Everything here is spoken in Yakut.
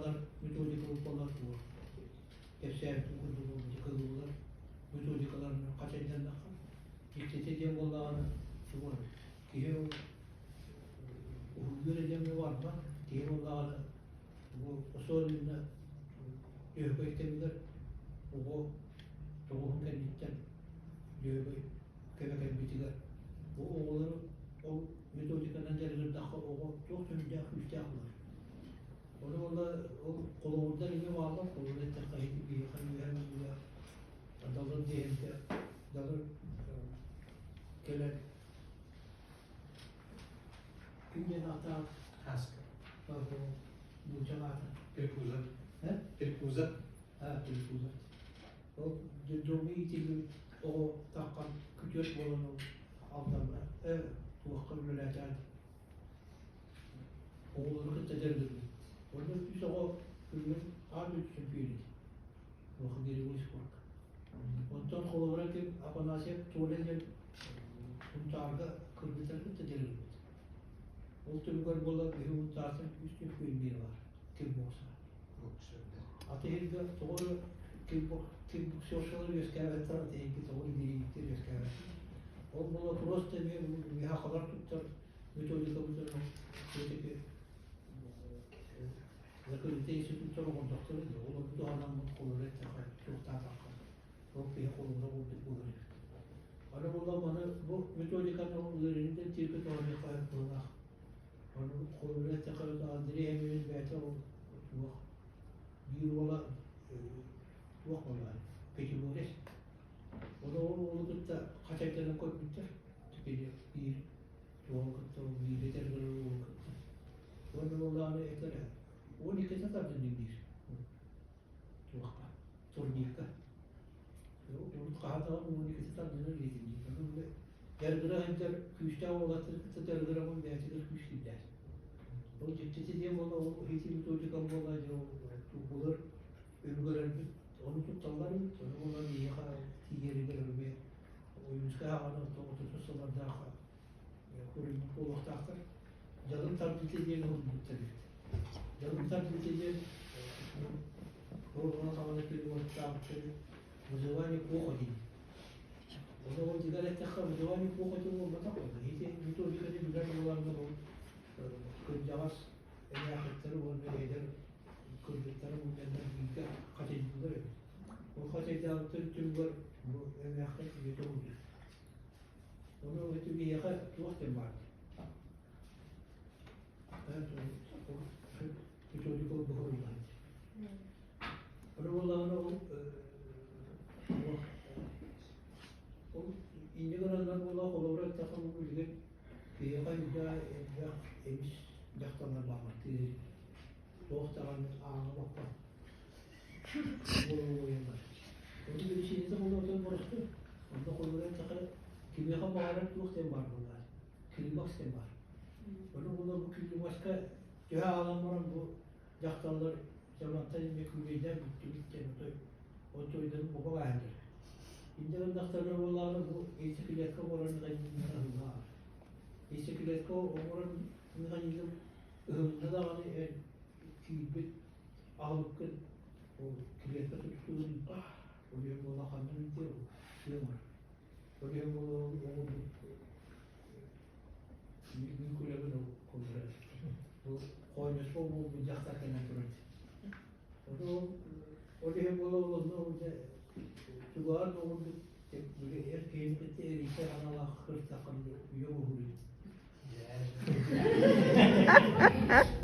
сахалар методика буолар туох кэпсээбитим курдук кылыылар методикаларынан хачайданнахха дьиктитэ диэн буоллаҕына тугу киһи уһуйуур диэн барбат киһи буоллаҕына бу особенно Дьөһөгөй кэмигэр оҕо тоҕуһун кэнниттэн Дьөһөгөй кэмэ кэлбитигэр бу оҕолору ол методиканан дьарыгырдахха оҕо туох сүрдээх күүстээх буолар. Ону уонна ол холобурдар эмиэ бааллар, холобур эттэххэ ити биһиэхэ үөһэ Бүлүүгэ Далыр диэһинтэ Далыр кэлэн ким диэн ааттаах Хаска. Нуучча аата. Перкузов. Э? Перкузов. А, Перкузов. Ол детдомҥа иитиллибит оҕо таххан күтүөт буолан ол Алдаҥҥа туохха үлэлээтэҕин оҕолору кытта дьарыгырбыт. Онно үс оҕо күҥҥүн аан дойду чөмпүйүөн этэ. Туохха гиревой спорка. Онтон холобура ким Афанасьев Толя диэн Сунтаарга кыргыттары кытта дьарыгырбыт. Ол түмүгэр буолан биһи Сунтаартан үс чөмпүйүөн биир баар кикбоксера. Атыһырга тоҕо эрэ кикбоксершалар үөскээбэттэр, атыһырга тоҕо эрэ бирииһиктэр үөскээбэттэр. Ол буола просто эмиэ миэхэ туттар методикабытын все-таки закрытый институттар оҥордохторо дии. Ол туһанаммыт холобура эттэххэ, туохтаатахха, ол киһи холобура курдук буолар эбит. Аны буолла маны бу методиканы ыарыыны да тиэргэ туһаныахха быһыылаах. Ону холобура эттэххэ Андрей Андреевич бэйэтэ ол туох биир уола туох буолла пятиборец. Ону ол уолу кытта хачайданан көрбүттэр. Теперь биир туоҕу кытта ол бииргэ дьарыгырар уолу кытта. Уонна буоллаҕына этэр 12-тэ тардынным диир. Туохха? Турникка. Урут хаһан даҕаны 12-тэ тардынар диэтим дии. Ону били дьарыгыра сылдьар күүстээх уолаттары кытта дьарыгырабын бэйэтигэр күүс киллэр. Ол дьиктитэ диэн буолла ол ити методикам буолла дьэ ол булар өбүгэлэрбит ону тутталлар эбит. Ону буолла биһиэхэ тиийэригэр эмиэ Ойуунускай аҕаны отутус сыллардаахха хоруйбут буолуохтаахтар. Дьалым тардыыта диэн уһулбуттар эбит. Дьалым тардыыта диэн ол саҕана переводтаабыттар вызывание похоти. Ону ол дигэр эттэххэ вызывание похоти буолбатах буолла. Ити методиканы билэр буоларга ол кырдьаҕас эмээхситтэр уонна эдэр кыргыттары мунньаннар бииргэ хачайдыыллар эбит. Ол хачайдаабыттарын түмүгэр бу эмээхсин үйэтэ уһуур. Ону ити биһиэхэ туох диэн баар методика быһыллар. Ону буоллаҕына ол ол инньэ гынаннар буолла холобура эттэххэ бу билигин киһиэхэ элбэх эмис дьахталлар бааллар тыа туох даҕаны ааҕа буолуойаллар. Ону биричиинэтэ буолуотун боростуой. Онно холобура эттэххэ кимиэхэ баҕарар туох диэн баар буоллар. Климакс диэн баар. Ону буолар бу климакска төһө аалан баран бу дьахталлар дьамантан эмиэ күүлэйдээн бүттүбүт диэн отой отойдорун бобо ааһаллар. Инде гыннахтарына буоллаҕына бу яйцеклетка оҥорор механизмнара ыһыллар. Яйцеклетка оҥорор механизм ыһылынна даҕаны эн киирбит аһылыккын ол клетка туттуутун ол иһин буолла ханна илдьэ ол сиэ оҥорор. Ол иһин буолла ол оҥорбут мин күлэбин ол холбура ол хоонньоско буолбут дьахтар кэлэн турар Ону ол ол иһин буола ол онно ол дьэ чугаһан оҥорбут эр киһини кытта эрийсэр аналаах кыртаххын үйэ уһуур.